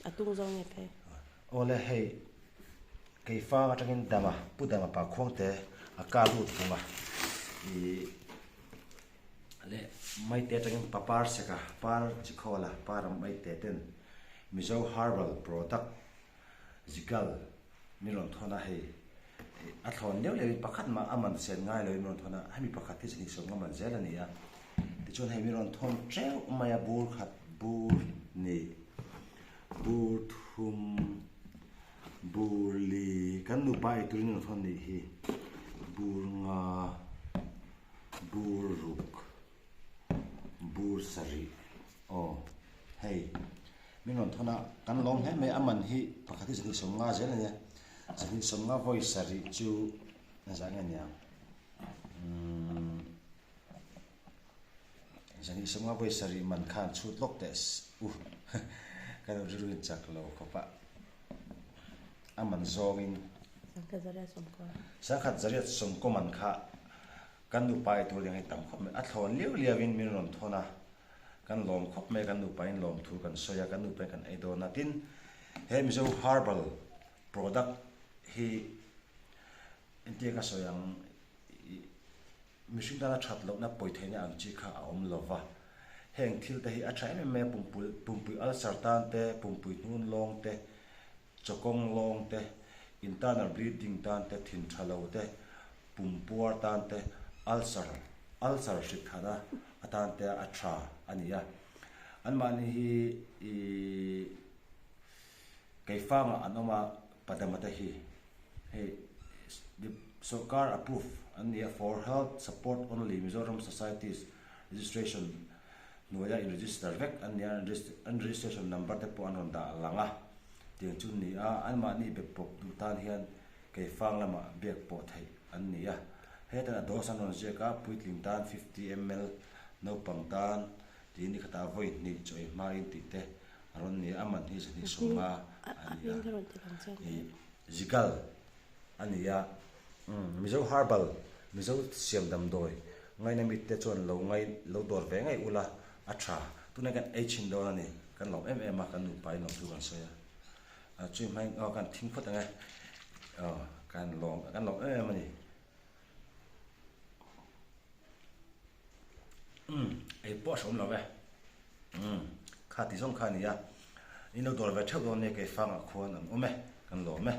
A tung zawng nge phei? Awle hei Keifang atangin Dama, Pu Dama pa khuangte a kar lut vung a, ih leh Maite atangin Papar seka, Par Chikhawla, Par Maite ten Mizo Herbal Product Zigal min rawn thawn a, hei a thlawn leuh leuhin pakhat mah a man sen ngai loin min rawn thawn a, hemi pakhat hi zahnih sawmnga man zel a ni a, tichuan hei min rawn thawn teuh mai a, bur khat bur nih bur thum bur li kan nupa ei turin rawn thawn nih hi bur nga bur ruk bur sarih aw hei min rawn thawn a kan lawm hle mai a man hi pakhat hi zahnih sawmnga zel a nia zahnih sawmnga vawi sarih chu engzah nge niang umm. Zahnih sawmnga vawi sarih man khan chhut lawk teh u ka lo rilru in chak lo khawp a a man zawngin Sangkhat zariat sawmkaw man kha kan nupa ei tur ding hei tam khawp mai a thlawn liau liau in min rawn thawn a kan lawm khawp mai kan nupa in lawm thu kan sawi a kan nupa in kan ei dawn a tin he Mizo herbal product hi entir ka sawi ang ih. Mihring tana that lohna pawi theihna ang chi kha a awm lo va. Heng thil te hi a tha em em mai a, pumpui pumpui ulcer tan te, pumpui hnun lawng te, chawkawng lawng te, internal bleeding tan te, thin tha lo te, pumpuar tan te, ulcer ulcer hrik thana atan te a tha a ni a. Anmahni hi ih Keifangah an awm a, Padama te hi hei sawrkar approve an ni a for health support only Mizoram societies registration hnuaia in register vek an ni a an registration number te pawh an rawn dah lang a tiang chu an ni a anmahni be pawp duh tan hian keifang lamah biak pawh theih an ni a hetan a dose an rawn ziak a puitling tan 50 ml naupang tan tiin ni khatah vawi hnih chaw ei hmain tih te A rawn ni a, a man hi zahnih sawmnga a ni a, ih Zigal a ni a, umm Mizo herbal, Mizo siam damdawi ngaina mite chuan lo ngai lo dawr ve ngei ula a tha, tunah hian kan ei chhin dawn a ni, kan lawm em em a, kan nupa in lawmthu kan sawi a, chu hmai aw kan thing phawt ang e, aw kan lawm kan lawm em em a ni. Umm ei pawh a hreawm lo e umm kha ti zawng kha a ni a in lo dawr ve theuh dawn nia keifangah khuan an awm e kan lawm e.